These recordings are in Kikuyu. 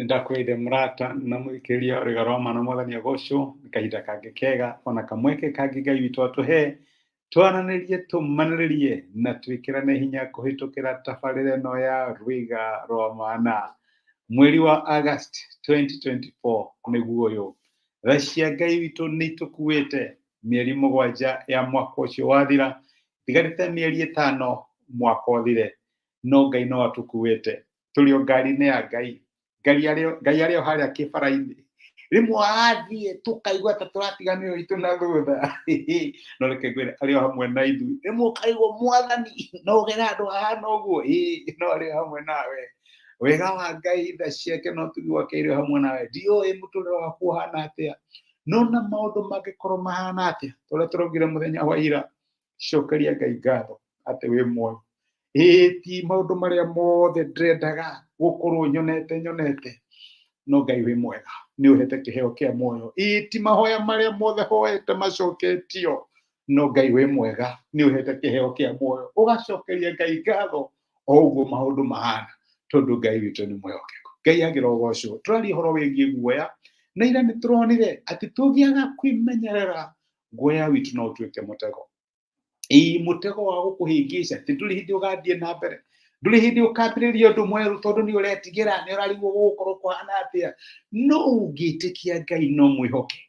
Nĩndakũgeithia mũrata na mũthikĩrĩria wa Rwĩga rwa Ma na Mwathani agocwo nĩ kahinda kangĩ kega ona kamweke kangĩ Ngai witũ atũhe twaranĩrie tũmanĩrĩrie na twĩkĩrane hinya kũhĩtũkĩra tabarĩra ĩno ya Rwĩga rwa Mana. Mweri wa August 2024 nĩguo ũyũ. Tha cia Ngai witũ nĩ itũkuĩte mĩeri 7 ya mwaka ũcio wathira, tigarĩte mĩeri 5 mwaka ũthire, no Ngai no atũkuĩte. Tũrĩ o ngari-inĩ ya Ngai. Ngai arĩ o harĩa kĩbara-inĩ. Rĩmwe athiĩ tũkaigua ta tũratiganĩrio itũ na thutha. No reke ngwĩre arĩ o hamwe na ithuĩ. Rĩmwe ũkaigua Mwathani no ũgere handũ hahana ũguo, ĩĩ no arĩ o hamwe nawe. Wega wa Ngai, tha ciake na ũtugi wake irĩ o hamwe nawe. Ndiũĩ mũtũrĩre waku ũhana atĩa, no na maũndũ mangĩkorwo mahana atĩa, ta ũrĩa tũraugire mũthenya wa ira, cokeria Ngai ngatho atĩ wĩ muoyo. Ĩĩ ti maũndũ marĩa mothe ndĩrendaga gũkorwo nyonete nyonete, no Ngai wĩ mwega, nĩ ũhete kĩheo kĩa muoyo. Ĩĩ ti mahoya marĩa mothe hoete macoketio, no Ngai wĩ mwega, nĩ ũhete kĩheo kĩa muoyo. Ũgacokeria Ngai ngatho o ũguo maũndũ mahana, tondũ Ngai witũ nĩ mwĩhokeku. Ngai agĩrogocwo. Tũraria ũhoro wĩgiĩ guoya, na ira nĩ tũronire atĩ tũngĩaga kwĩmenyerera, guoya witũ no ũtuĩke mũtego. Ĩĩ mũtego wa gũkũhĩngĩca, ti ndũrĩ hĩndĩ ũgathiĩ na mbere, ndũrĩ hĩndĩ ũkambĩrĩria ũndũ mwerũ tondũ nĩ ũretigĩra, nĩ ũrarigwo gũgũkorwo kũhana atĩa. No ũngĩtĩkia Ngai no mwĩhoke,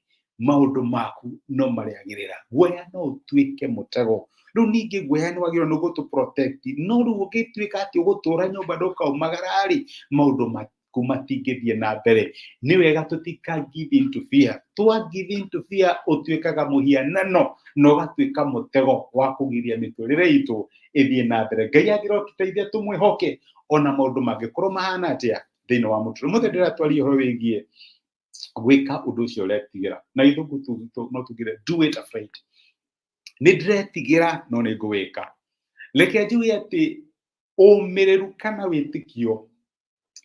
maũndũ maku no marĩagĩrĩra. Guoya no ũtuĩke mũtego. Rĩu ningĩ guoya nĩ wagĩrĩirwo nĩ gũtũ protect, no rĩu ũngĩtuĩka atĩ ũgũtũra nyũmba ndũkaumagara rĩ, maũndũ maku matingĩthiĩ na mbere. Nĩ wega tũtika give in to fear. Twa give in to fear ũtuĩkaga mũhianano na ũgatuĩka mũtego wa kũgiria mĩtũrĩre itũ ĩthiĩ na mbere. Ngai agĩrĩirwo atũteithie tũmwĩhoke ona maũndũ mangĩkorwo mahana atĩa thĩinĩ wa mũtũrĩre. Ũmũthĩ ndĩratwaria ũhoro wĩgiĩ gwĩka ũndũ ũcio ũretigĩra. Na gĩthũngũ no tugire do it afraid. Nĩ ndĩretigĩra no nĩ ngũwĩka. Reke njuge atĩ ũmĩrĩru kana wĩtĩkio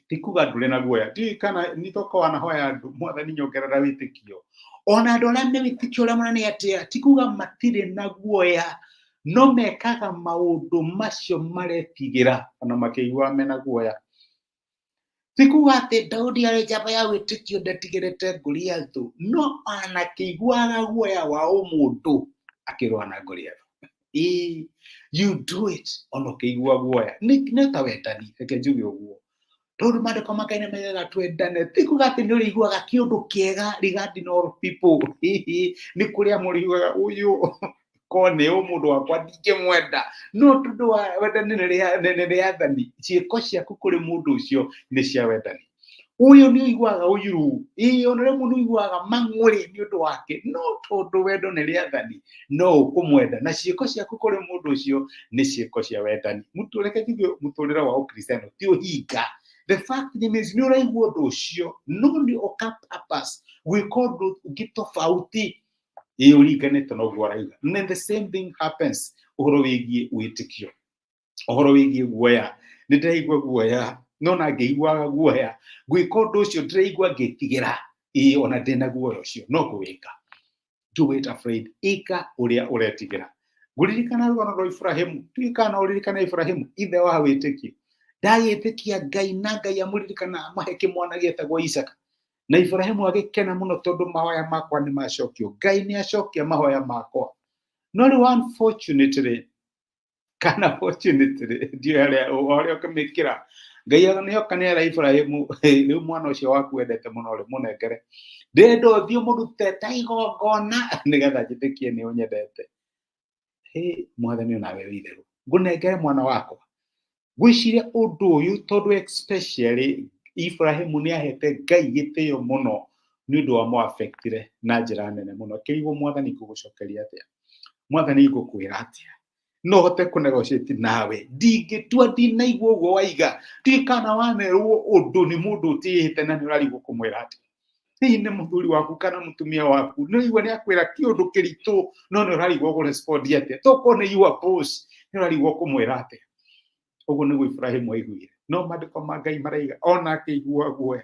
ti kuga ndũrĩ na guoya. Ndiũĩ kana nĩ toka wanahoya andũ Mwathani nyongerera wĩtĩkio. Ona andũ arĩa me wĩtĩkio ũrĩa mũnene atĩa, ti kuga matirĩ na guoya, no mekaga maũndũ macio maretigĩra ona makĩiguaga mena guoya. Ti kuga atĩ Daudi arĩ njamba ya wĩtĩkio ndetigĩrĩte Goliathũ, no ona akĩiguaga guoya wa ũmũndũ akĩrũa na Goliathũ. Ĩĩ, you do it ona ũkĩigua guoya. Nĩ ta wendani, reke njuge ũguo. Tondũ maandĩko ma Ngai nĩ maugaga twendane, ti kuga atĩ nĩ ũrĩiguaga kĩũndũ kĩega regarding all people. Hihi nĩ kũrĩ amwe ũrĩiguaga ũyũ ko nĩ ũ mũndũ wakwa ndingĩmwenda, no tondũ wa wendani nĩ rĩathani, ciĩko ciaku kũrĩ mũndũ ũcio nĩ cia wendani. Ũyũ nĩ ũiguaga ũiru, ĩĩ ona rĩmwe nĩ ũiguaga mang'ũrĩ nĩ ũndũ wake, no tondũ wendo nĩ rĩathani, no ũkũmwenda na ciĩko ciaku kũrĩ mũndũ ũcio nĩ ciĩko cia wendani. Reke njuge mũtũrĩre wa ũkristiano ti ũhinga. The fact remains nĩ ũraigua ũndũ ũcio, no nĩ ũka purpose gwĩka ũndũ ũngĩ tofauti ĩĩ ũringanĩte na ũguo arauga. And the same thing happens ũhoro wĩgiĩ wĩtĩkio, ũhoro wĩgiĩ guoya. Nĩ ndĩraigua guoya, no na ngĩiguaga guoya gwĩka ũndũ ũcio ndĩraigua ngĩtigĩra, ĩĩ ona ndĩna guoya ũcio no ngũwĩka. Do it afraid, ĩka ũrĩa ũretigĩra. Ngũririkana rũgano rwa Iburahĩmu, ndiũĩ kana no ũririkane Iburahĩmu, ithe wa wĩtĩkio. Ndagĩtĩkia Ngai na Ngai amũririkana amũhe kĩmwana gĩetagwo Isaka. Na Iburahĩmu agĩkena mũno tondũ mahoya makwa nĩ macokio. Ngai nĩ acokia mahoya makwa. No rĩu unfortunately, kana fortunately, ndiũĩ harĩa ũrĩa ũkĩmĩkĩra, Ngai nĩ oka nĩ era Iburahĩmu, rĩu mwana ũcio waku wendete mũno rĩ, mũnengere. Ndĩrenda ũthiĩ ũmũrute ta igongona nĩgetha njĩtĩkie nĩ ũnyendete. Hĩ, Mwathani onawe wĩ itherũ. Ngũnengere mwana wakwa. Ngwĩciria ũndũ ũyũ tondũ especially Iburahĩmu nĩ ahete Ngai gĩtĩo mũno nĩ ũndũ wa mũaffectire na njĩra nene mũno. Akĩrigwo Mwathani ngũgũcokeria atĩa? Mwathani ngũkwĩra atĩa? No hote kũ negotiate nawe. Ndingĩtua ndinaigua ũguo waiga. Ndiũĩ kana wanerwo ũndũ nĩ mũndũ ũtĩĩte na nĩ ũrarigwo kũmwĩra atĩa. Hihi nĩ mũthuri waku kana mũtumia waku, nĩ ũraigua nĩ akwĩra kĩũndũ kĩritũ no nĩ ũrarigwo kũ respond atĩa. Tokorwo nĩ your boss, nĩ ũrarigwo kũmwĩra atĩa. Ũguo nĩguo Iburahĩmu aiguire. No maandĩko ma Ngai maraiga ona akĩigua guoya,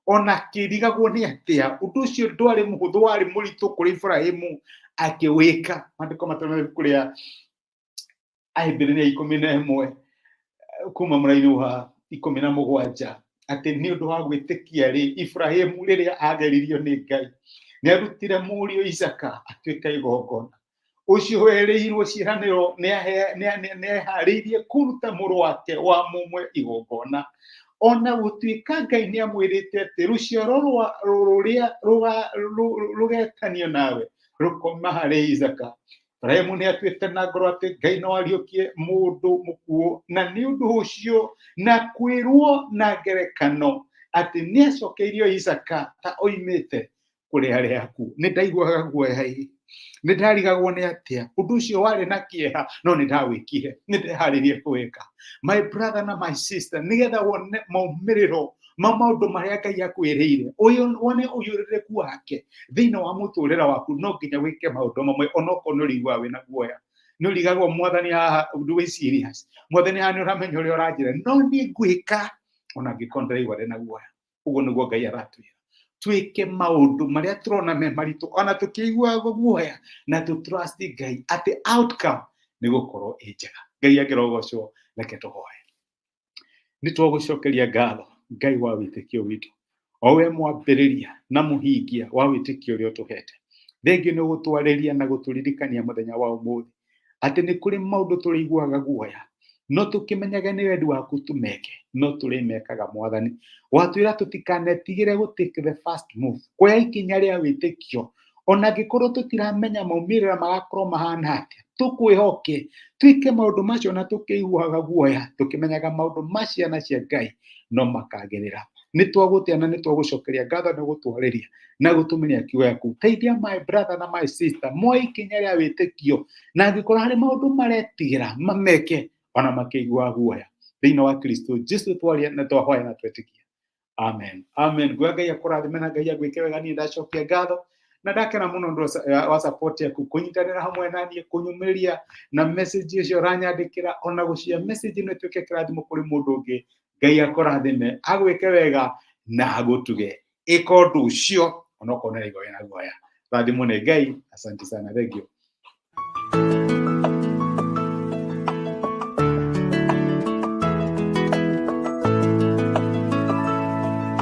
ona akĩrigagwo nĩ atĩa, ũndũ ũcio ndwarĩ mũhũthũ, warĩ mũritũ kũrĩ Iburahĩmu akĩwĩka. Maandĩko matũrĩ ibuku rĩa Ahibirania 11 kuma mũraini wa 17. Atĩ nĩ ũndũ wa gwĩtĩkia rĩ, Ibrahimu rĩrĩa ageririo nĩ Ngai nĩ arutire mũriũ Isaka atuĩke igongona. Ũcio werĩirwo ciĩranĩro nĩ eharĩirie kũruta mũrũ wake wa mũmwe igongona, ona gũtuĩka Ngai nĩ amwĩrĩte atĩ rũciaro rũrĩa rũgetanio nawe rũkoma harĩ Isaka. Ibrahimu nĩ atuĩte na ngoro atĩ Ngai no ariũkie mũndũ mũkuũ, na nĩ ũndũ ũcio na kwĩrwo na ngerekano atĩ nĩ acokeirio Isaka ta oimĩte kũrĩ arĩa akuũ. Nĩ ndaiguaga guoya ĩ, nĩ ndarigagwo nĩ atĩa ũndũ ũcio warĩ na kĩeha, no nĩ ndawĩkire, nĩ ndeharĩirie kũwĩka. My brother na my sister, nĩgetha wone maumĩrĩro ma maũndũ marĩa Ngai akwĩrĩire, wone ũiyũrĩrĩku wake thĩinĩ wa mũtũrĩre waku, no nginya wĩke maũndũ mamwe onokorwo nĩ ũrĩiguaga wĩna guoya, nĩ ũrigagwo, Mwathani, haha wĩ serious? Mwathani, haha nĩ ũramenya ũrĩa ũranjĩra? No niĩ ngwĩka ona angĩkorwo ndĩraigua ndĩna guoya. Ũguo nĩguo Ngai aratwĩra twĩke maũndũ marĩa tũrona me maritũ ona tũkĩiguaga guoya, na tũ trust Ngai atĩ outcome nĩ gũkorwo ĩ njega. Ngai akĩrogocwo. Reke tũhoe. Nĩ twagũcokeria ngatho, Ngai wa wĩtĩkio witũ, o we mwambĩrĩria na mũhingia wa wĩtĩkio ũrĩa ũtũhete. Thengiũ nĩ gũtwarĩria na gũtũririkania mũthenya wa ũmũthĩ atĩ nĩ kũrĩ maũndũ tũrĩiguaga guoya, no tũkĩmenyaga nĩ wendi waku tũmeke, no tũrĩmekaga. Mwathani, watwĩra tũtikanetigĩre gũ take the first move, kuoya ikinya rĩa wĩtĩkio, ona angĩkorwo tũtiramenya maumĩrĩra magakorwo mahana atĩa. Tũkwĩhoke twĩke maũndũ macio na tũkĩiguaga guoya, tũkĩmenyaga maũndũ ma ciana cia Ngai no makagĩrĩra. Nĩ twagũtĩa na nĩ twagũcokeria ngatho nĩ gũtwarĩria na gũtũmĩria kiugo gĩaku. Teithia my brother na my sister moe ikinya rĩa wĩtĩkio, na angĩkorwo harĩ maũndũ maretigĩra, mameke ona makĩiguaga guoya. Thĩinĩ wa Kristo Jesu twaria na twahoya na twetĩkia, amen, amen. Ngwa Ngai akũrathime na Ngai agwĩke wega. Niĩ ndacokia ngatho na ndakena mũno ũndũ wa support yaku, kũnyitanĩra hamwe na niĩ, kũnyumĩria na message ũcio ũranyandĩkĩra, ona gũcia message ĩno ĩtuĩke kĩrathimo kũrĩ mũndũ ũngĩ. Ngai akũrathime, agwĩke wega na agũtuge. Ĩka ũndũ ũcio onokorwo nĩ ũraigua wĩna guoya. Rathimwo nĩ Ngai. Asante sana, thank you.